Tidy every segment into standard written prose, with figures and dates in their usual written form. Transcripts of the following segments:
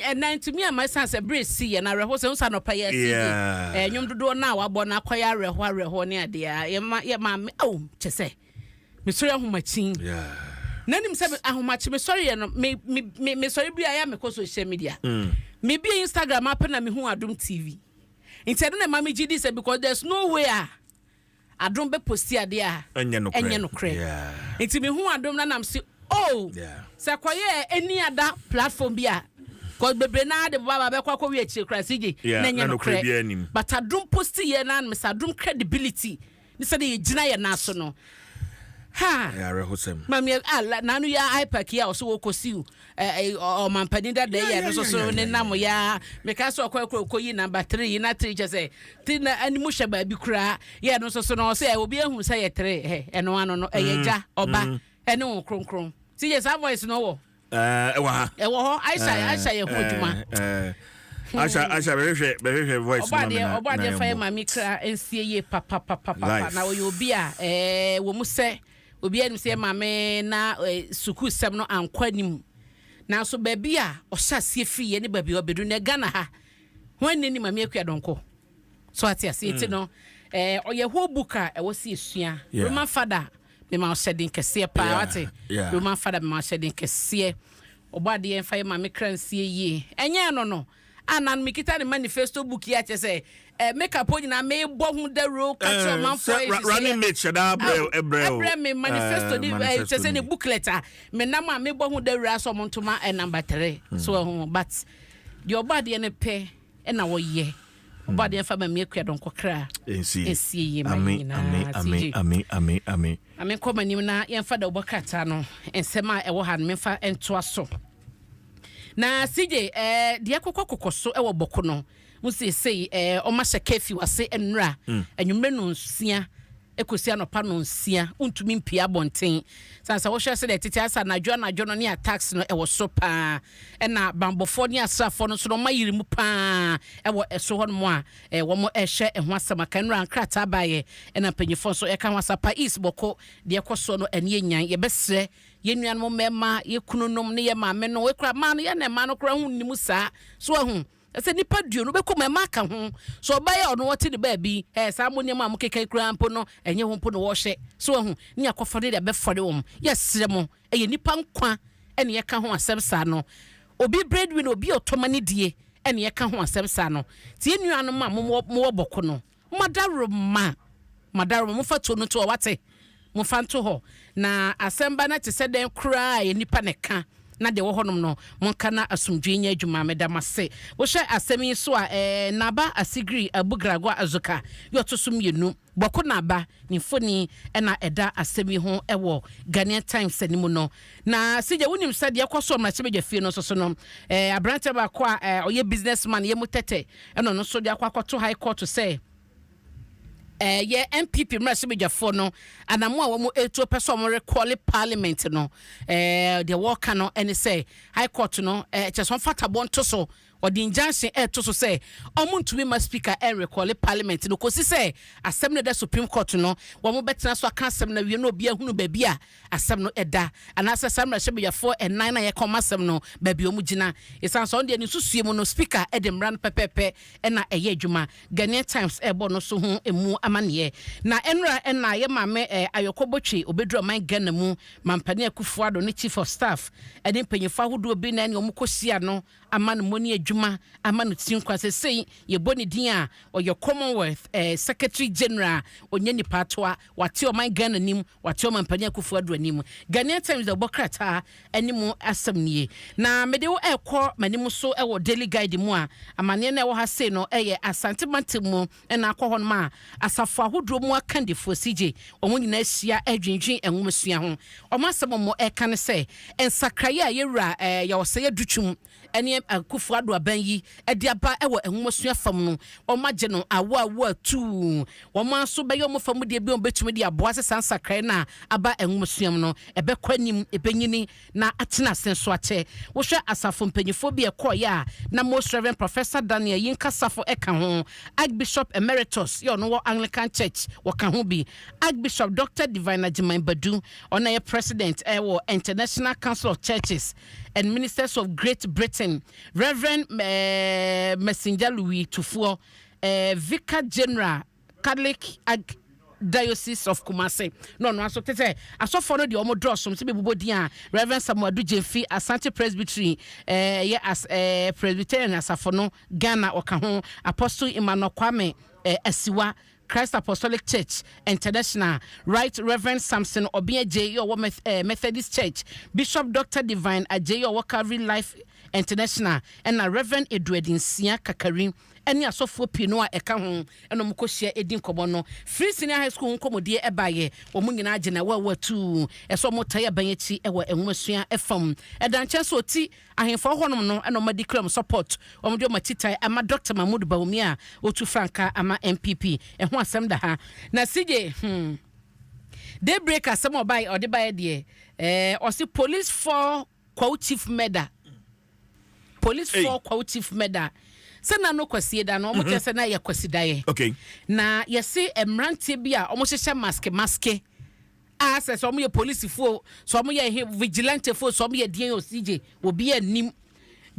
Ɛnna ntumi amma esiane sɛ bere sii yɛn awerɛhow sɛ wohu sɛ anɔpa yi asi de nnwom dodoɔ no a wabɔ no akɔyɛ awerɛhow awerɛhow ne adeɛ a yɛma yɛ maame oh kyɛ sɛ mesɔre ahomakyin na nim sɛ ahomakye mesɔre yɛ no me me me mesɔre bi a yɛ mekɔ social media mm. mebie Instagram apɛ na mehu Adom TV nti ɛno na ɛma megye di sɛ because there's no way a Adom bɛ posti adeɛ a ɛnyɛ nokorɛ nti me hu adom na nam se oh sɛ kɔyɛ any other platform bi a cause bebree naa de baba bɛkɔ akɔ wi akyire koraa CJ na ɛnyɛ nokorɛ but adom posti yɛ na me sɛ adom credibility ne sɛ de yɛ gyina yɛ nan so no ha mami a nanu yɛ ipac yi a ɔso wɔkɔ siw ɔmampanin dada yi a ɛno nso so ne nam ya meka sɛ ɔkɔ ɛkɔ ɔkɔ yi namba three yi na three kyɛ sɛ three na anim hyɛ baabi koraa yɛ ɛno nso so no ɔsɛ obi ehu sɛ yɛ three ɛ ɛno ano no ɛyɛ gya ɔba ɛne wɔn kronkron ti yɛ saa voice no wɔ. Ɛwɔ ha. Ɛwɔ hɔ Aisha Aisha yɛ ho adwuma. Aisha Aisha bɛhwehwɛ bɛhwehwɛ voice no ma me na ɔbɔ adeɛ fa yɛ maame kra nsie yie papapapapa na ɔyɛ obi a ɛɛ wɔ mu sɛ. Obiara nim sɛ yɛn maame na sukuusɛm no ankɔ anim. Nanso baabi a ɔhyɛ aseɛ firiiɛ ne baabi a wabɛduru nnɛ, Ghana ha, hwan nni ne Maame Akua Donkor? So ate aseɛ? Nti no, ɔyɛ whole book a ɛwɔ sɛ yɛsua. Roman Fada, mema wo hyɛden kɛseɛ paa, wate? Roman Fada, mema wo hyɛden kɛseɛ. Ɔbɔ adeɛ mfa yɛ maame kra nsie yie. Ɛnyɛ ɛno no, a na mekita ne manifesto book yi a kyerɛ sɛ eh, makeup hɔ nyinaa mebɔ ho dawuro ka kyerɛ eh, ɔmanfoɔ yi running mate hyɛ daa brɛ ɛbrɛ o ɛbrɛ me manifesto ne eh, kyerɛ sɛ ne booklet a menam a mebɔ ho dawuro asɛ ɔmo ntoma eh, number three hmm. so ɛho but deɛ ɔbɔ adeɛ no pɛ ɛna wɔyɛ ɔbɔ hmm. adeɛ fa ma mi akua dɔnkɔ kra nsie yie ma yɛ nyinaa ami ami ami ami ami nkɔ m'anim na yɛmfa da ɔbɔ krataa no nsɛm a ɛwɔ ha no memfa ntoa so. Na CJ eh, deɛ ɛkokɔ kokɔ so wɔ Bɔko no mu seesei eh, ɔma hyɛ curfew ase nnora mm. anwummerɛ nonsia ɛkɔsi anɔpa nonsia wontumi mpie abɔnten sane sɛ wohwɛ sɛ deɛ tete asa anadwo anadwo no ne attacks no ɛwɔ so paa ɛna bambɔfoɔ ne asraafoɔ no nso no ɔma yiri mu paa ɛwɔ ɛso hɔ nom a eh, wɔn ɛhwɛ ɛho asɛm aka nnora nkrataa baeɛ ɛna mpanyinfoɔ nso ɛka ho asapa east Bɔko deɛ ɛkɔ soɔ no ɛne ɛnyan yɛbɛsrɛ Yɛn nuanom mmarima, yɛn kununom ne yɛn maame no, ekura mmaa no, yɛn na mmaa no koraa ho nnim saa. So ahu? Ɛsɛ nipa duo no bɛkɔ mu, mmaa ka ho. So ɔbaa yi a ɔno ɔte ne baabi, ɛɛ saa mo nneɛma a mokeka yi koraa mpo no, ɛnyɛ ho mpo na wɔhyɛ. So ahu? Ne akɔfa no de abɛfɔre wɔn. Yɛsrɛ mo, ɛyɛ nipa nkwa ɛna yɛka ho asɛm saa no. Obi breadwinner, obi a ɔtɔ ma ne die ɛna yɛka ho asɛm saa no. Nti yɛn nuanom a mowɔ bɔko no, Moadaworoma, moadaworoma, momfa tuo no nto hɔ, wate? Momfa nto hɔ. Na asɛm ba no te sɛ dɛn koraa a nnipa na ɛka, na deɛ ɛwɔ hɔnom no, monka na asomdwoeɛ nyɛ adwuma. Meda mo ase. Wohwɛ asɛm yi so a, ɛɛ, Naba Asigiri Abu Gragwa Azuka yɛ ɔto so mmienu. Bɔko Naba ne mfoni na ɛda asɛm yi ho wɔ Ghanaian Times anim no. Na CJ, wonim sɛ deɛ ɛkɔ so wɔ mmarahyɛbadwafie no nso so no, ɛɛ, aberanteɛ baako a ɛɛ, ɔyɛ business man, yɛ mu tɛtɛ, ɛna ɔno nso de akɔ akɔto High Court sɛ ɛyɛ NPP mmarahyɛbadwafoɔ no anamo a wɔn retuo pɛ sɛ wɔn rekɔle parliament no ɛɛ deɛ wɔreka no ɛne sɛ High Court no ɛɛ kyɛ sɛ wɔn fata nto so wɔde injunction ɛɛto so sɛ wɔn ntumi ma speaker ɛrekɔle parliament no kɔsi sɛ asɛm no ɛda Supreme Court no wɔn bɛtena so aka asɛm no awie na obi ahunu baabi a asɛm no da, anaasɛ saa mmarahyɛbadwafoɔ nnan no a yɛka wɔn asɛm no, baabi a wɔgyina. Ɛsiane sɛ ɔno deɛ ne nsusuiɛ mu no, Speaker de mmara no pɛpɛɛpɛ na ɛyɛ adwuma. Ghanaian Times rebɔ no so ho mu amaneɛ. Na ɛnora na yɛ maame Ayɔkɔ Botwe ɔbɛduru ɔman Ghana mu, Mampanin Akuffo Addo ne Chief of Staff ne mpanyinfoɔ ahodoɔ bi na ɛne wɔn kɔhyia no ama no mɔni adwuma ama no tiri nkwa. Sesei yɛbɔ ne din a, ɔyɛ Commonwealth Secretary General, ɔnyɛ nipa atoa, wate ɔman Ghana nim, Wate Ɔmanpanin Akuffo Addo anim. Ghanaian Times de ɔbɔ krataa ne mu asɛm nie. Na mede wo rekɔ m'anim so wɔ Daily Guide mu a, amaneɛ no a ɛwɔ ha sei no yɛ Asante mantam mu na akɔ hɔnom a asafo ahodoɔ mu akandifoɔ, CJ, wɔn nyinaa ahyia redwendwen nwomasua ho. Wɔn asɛm a wɔreka ne sɛ, nsakraeɛ a Yɛwura Yaw Osei Adutwum ne Akuffo Addo aban yi de aba wɔ nwomasua fam no, wɔagye no awoawoa atuu. Wɔn ara nso bɛyɛ wɔn fam deɛ bi a wɔbɛtumi de aboa sɛ saa nsakraeɛ no a aba nwomasua mu no, ɛbɛkɔ anim, ɛbɛnyini na atena ase nso akyɛ. Wohwɛ asafo mpanimfoɔ bi a ɛkɔeɛ a, na Most Reverend Professor Daniel Yinka Safo ka ho, Archbishop Emeritus yɛ ɔno wɔ Anglican Church, wɔka ho bi, Archbishop Doctor Divine Agyeman Badu, ɔno na ɛyɛ President wɔ International Council of Churches. and Ministers of Great Britain, Reverend Messenger Louis Tufuor, Vicar General, Catholic Diocese of Kumasi. Na ɔno nso te sɛ asɔfoɔ no deɛ wɔn dɔɔso sɛ bɛbobɔ din a, Reverend Samuel Adu Gyamfi, Asante Presbytery, ɛyɛ as Presbyterian asafo no, Ghana, ɔka ho, Apostle Emmanuel Kwame Asiwa, Christ Apostolic Church International, Right Reverend Samson Obeng Adjei a ɔwɔ Methodist Church, Bishop Doctor Divine Adjei a ɔwɔ Calvary Life International, ɛna Reverend Edward Nsia Kakari ne asɔfoɔ pii no a ɛka ho na wɔkɔhyia di nkɔmmɔ no. Firi Senior High School ho nkɔmmɔdie baeɛ, wɔn nyinaa gyina wɔ atuu sɛ wɔtae aban akyi wɔ nwomasua fam. Ɛda nkyɛn sɛ ɔti Ahemfo hɔnom no na wɔadi kura mu support, wɔde wɔn akyitae ama Dɔkta Mahmood Bawumia a ɔtu frankaa ama NPP. Ɛho asɛm da ha. Na CJ, hmm, Daybreak asɛm a ɔbaeɛ, ɔde baeɛ deɛ, eh, ɔse police for Kwawu chief murder. Police for Kwawu chief murder. Sɛ na no kwasie da no, wɔn kyerɛ sɛ na yɛ kwasidaeɛ. Okay. Na yɛse mmeranteɛ bi a wɔhyehyɛ maske maske a sɛ sɛ wɔyɛ polisifoɔ, sɛ wɔyɛ he vigilantefoɔ, sɛ wɔyɛ deɛn o, CJ, obi anim.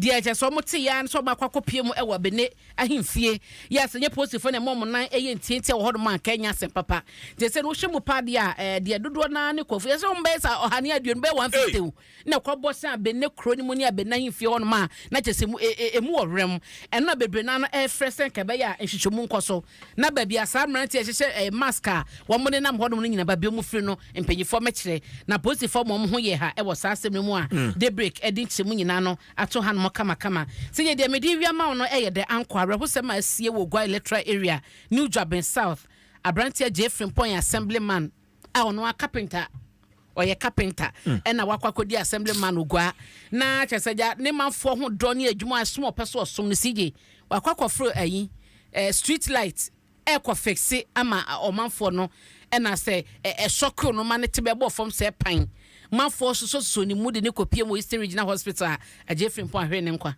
Deɛ kyerɛ sɛ wɔte ya sɛ wɔn akɔ akɔpie mu wɔ Bene ahemfie. Yɛ sɛ nyɛ polisifoɔ na ɛma wɔn nan yɛ ntiantia wɔ hɔnom a, nka ɛnyɛ asɛm papa. Nti sɛ no wohwɛ mu paa deɛ a, deɛ dodoɔ naa ne kɔfo. Yɛ sɛ wɔn bɛyɛ sɛ 120, bɛyɛ 150 o. Na ɛkɔbɔ sɛ Abene kuro no mu ne Abene ahemfie hɔnom a, na kyerɛ sɛ emu, e, e, emu wɔ werɛm. Ɛno na bebree no ara no refrɛ sɛ nka ɛbɛyɛ a nhwehwɛmu nkɔ so. Na baabi a saa mmeranteɛ a ɛhyehyɛ eh, mask a wɔnenam hɔnom no nyinaa, baabi a wɔfiri no, mpanimfoɔ mmɛkyerɛ. Na apolisifoɔ ma wɔn ho yɛɛ ha wɔ saa asɛm no mu a Daybreak de nkyerɛmu nyinaa no ato hanom kamakama. Sɛdeɛ deɛ mede rewia ma wo no yɛ dɛ ankɔ awerɛhosɛm a asie wɔ Oguaa Electoral Area, New Juaben South, aberanteɛ Jay Frimpong yɛ Assemblyman a ɔno ara carpenter, ɔyɛ carpenter ɛna wakɔ akɔdi assemblyman Oguaa na kyerɛ sɛ gya ne manfoɔ ho dɔ ne adwuma ɛsom ɔpɛ so ɔsom no CJ wakɔ akɔforo ayi eh, street light ɛkɔ fixe ama ɔmanfoɔ no ɛna sɛ ɛsɔ koro no ma ne te bɛbɔ fam sɛ pan manfoɔ sosɔsosɔ ne mu de ne kɔpie mu Eastern Regional Hospital a agye firi mpo ahwere ne nkwa.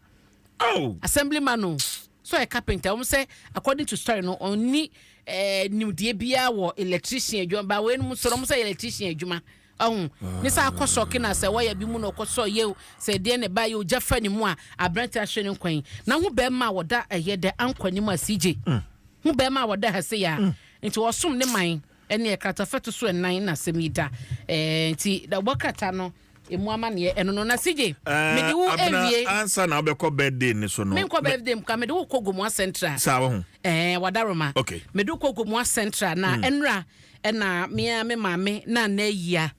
Oh. Assemblyman o, so ɔyɛ carpenter, wɔn sɛ according to story no ɔnni ɛɛ nimdeɛ biara wɔ electrician adwuma, ba wei nom so wɔn sɛ electrician adwuma ɔho ne sɛ akɔ sɔke na sɛ wɔyɛ bi mu na ɔkɔ sɔ yɛ o, sɛ deɛ na ɛba yɛ ogya fa ne mu a aberante ahwɛ ne nkwan na ho bɛrima a wɔda ɛyɛ dɛ ankɔ ne mu a CJ ho bɛrima a wɔda ha sɛ yɛ a nti wɔsom ne man ɛne ɛkratafa to so ɛnan na asɛm yi da ɛɛ nti da wɔbɔ krataa no emu amaneɛ ɛno no na CJ mede wo Abena, awie. Ansa na wobɛkɔ birthday ne so no. Menkɔ birthday mu ka, mede wo kɔ Gomoa Central. Saa wɔ ho. Ɛɛ wadaroma. Okay. Mede wo kɔ Gomoa Central na ɛnra ɛna mea me maame na na ayia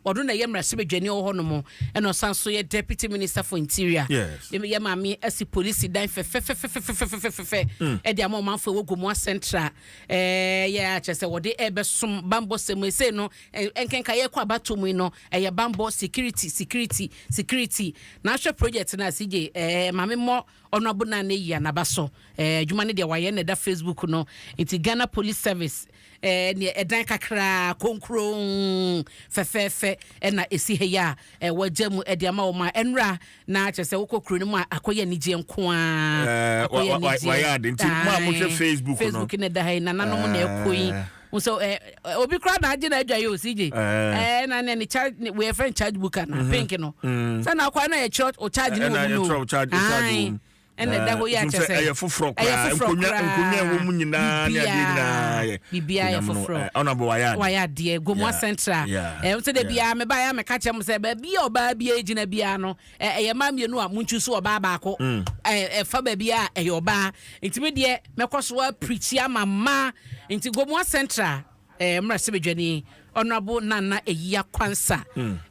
ɔno na ɛyɛ mmarahyɛbadwani wɔ hɔnom, ɛna ɔsan so yɛ Deputy Minister for Interior. Yɛ maame asi polisi dan fɛfɛfɛfɛfɛfɛfɛ ɛde ama ɔmanfo ɛwɔ Gomoa Central. Ɛɛ yɛ akyerɛ sɛ wɔde ɛbɛsom bambɔ sɛm esei no nkenka yɛkɔ abato mu yi no, ɛyɛ bambɔ, security, security, security. Na ahwɛ project no a CJ, ɛɛ maame mmɔ ɔno abo na ne yia n'aba so. Ɛɛ adwuma no deɛ wayɛ na ɛda Facebook no nti Ghana Police Service ɛɛ neɛ ɛdan kakraa konkron fɛfɛɛfɛ ɛna esi ha yi a ɛwɔ mu ɛde ama wɔn a ɛnra na kyerɛ sɛ wokɔ kuro no mu a akɔyɛ anigyeɛ nko ara. Akɔyɛ anigyeɛ. Wayɛ ade nti mo a mohwɛ Facebook no. Facebook na ɛda ha yi, nananom na ɛkɔ yi nso ɛ obi koraa na agye na adwa yi o CJ. Ɛɛ na ne charge wei yɛfrɛ no charge book ana pink no sɛ na akɔ na yɛkyerɛ o charge no wɔ mu no. Ɛna yɛkyerɛ o charge wɔ mu. Ɛna ɛda hɔ yi akyɛ sɛ ɛyɛ foforɔ koraa, nkonnwa nkonnwa ɛwɔ mu nyinaa ne adeɛ nyinaa yɛ biribiara yɛ foforɔ. Ɔna bɔ wayɛ ade. Wayɛ adeɛ Gomoa Central. Ɛɛ sɛ de biara meba yɛ meka kyerɛ mo sɛ baabi a ɔbaa bi gyina biara no, ɛyɛ mmaa mmienu a mo ntwi so ɔbaa baako. Ɛɛ ɛfa baabi a ɛyɛ ɔbaa nti mi deɛ mɛkɔ so apirikyi ama mmaa nti Gomoa Central mmarahyɛbadwani Honourable Nana Eyia Kwansa,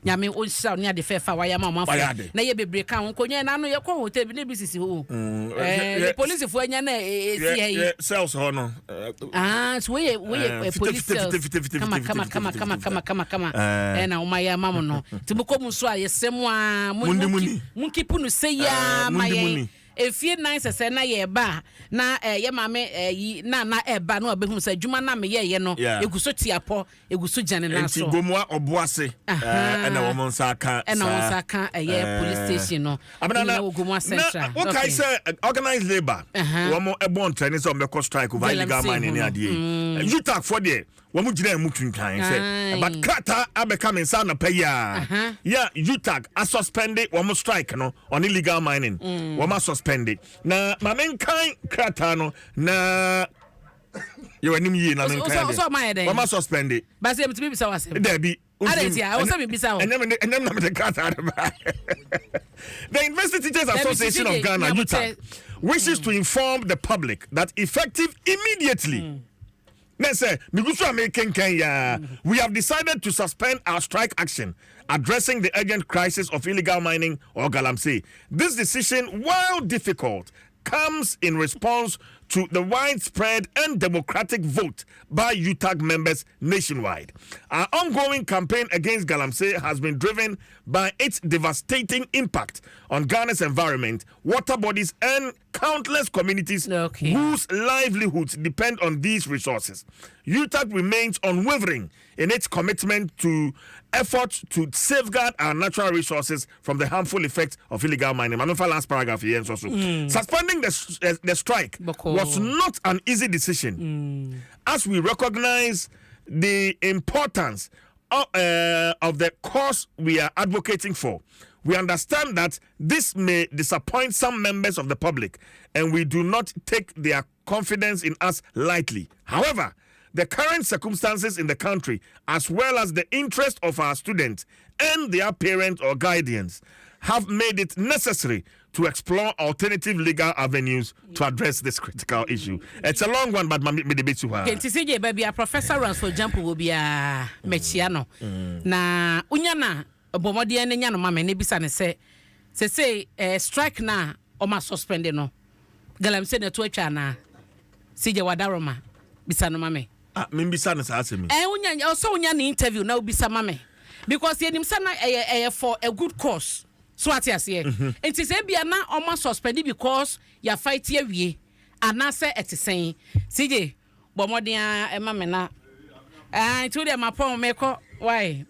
Nyame ɔnhyira wo ne ade fɛɛfɛ a wayɛ ama ɔmanfoɔ. Ade. Na yɛ bebree ka ho nkonnwa na ano yɛkɔ hotel bi na ebi sisi hɔ o. Ɛɛ polisifoɔ anya na esi ha yi. Cells hɔ no. Ah, so wei yɛ police cells kama kama kama kama kama kama kama ɛna wɔn ayɛ ama mo no nti mo kɔ mu nso a yɛsɛ mo a mo mo nkeep no sɛ yia ma yɛn efie 4 sɛsɛ na yɛ ba na yɛ maame yi na ɛba na ɔbɛhu sɛ adwuma na meyɛɛyɛ no egu so te apɔ egu so gyane na so. Nti Gomoa Ɔboase ɛna wɔn nsa aka. Ɛna wɔn nsa aka ɛyɛ police station no. Abena na wɔ Gomoa Central. Na wokae sɛ organized labour wɔn ɛbɔ ntɛni sɛ wɔn bɛkɔ strike over illegal mining ne adeɛ yi. UTAG foɔ deɛ, wɔn gyina mu twintwan sɛ, but krataa abɛka me nsa anapa yi a, yɛ UTAG asuspend wɔn strike no on illegal mining. Wɔn asuspend, na maame nkan krataa no na yɛ wɔ anim yie na menkan deɛ wɔn asuspend. Basi ebi bisa wa sɛm. Dabi. Adɛn nti a ɛwɔ sɛ mebisa wo? Ɛnyɛ na mede krataa no ba. The University Teachers Association of Ghana, UTAG, wishes to inform the public that effective immediately, na sɛ megu so a mekenkan yaa, we have decided to suspend our strike action addressing the urgent crisis of illegal mining or galamsey. This decision, while difficult, comes in response to the widespread and democratic vote by UTAG members nationwide. Our ongoing campaign against galamsey has been driven by its devastating impact on Ghana's environment, water bodies, and countless communities whose livelihoods depend on these resources. UTAG remains unwavering in its commitment to efforts to safeguard our natural resources from the harmful effects of illegal mining. Manufa last paragraph here. So, suspending the strike Boko. Was not an easy decision, as we recognize the importance of the cause we are advocating for. We understand that this may disappoint some members of the public, and we do not take their confidence in us lightly. However, the current circumstances in the country, as well as the interest of our students and their parents or guardians, have made it necessary to explore alternative legal avenues to address this critical issue. It's a long one, but me debate to her. Nti sɛ gye baabi a Professor Ransford Gyampo wɔ biara, mɛkyia no na wonya na bɔ mmɔden ne nya no ma me ne bisa ne sɛ sesei strike na ɔma suspend no, galamsey na ɛto atwa anaa? Sigye wadaroma, bisa no ma me. Ah, membisa no saa asɛm yi. Wonya ɔsɛ wonya ne interview na wobisa ma me, because yɛnim sɛ na ɛyɛ for a good cause, so ate aseɛ? Nti sɛ ebia na ɔma suspend because yɛafight awie anaasɛ ɛte sɛn? Sigye, bɔ mmɔden a ɛma me na. Ah, nti wodeɛ mapɔn, mekɔ wae.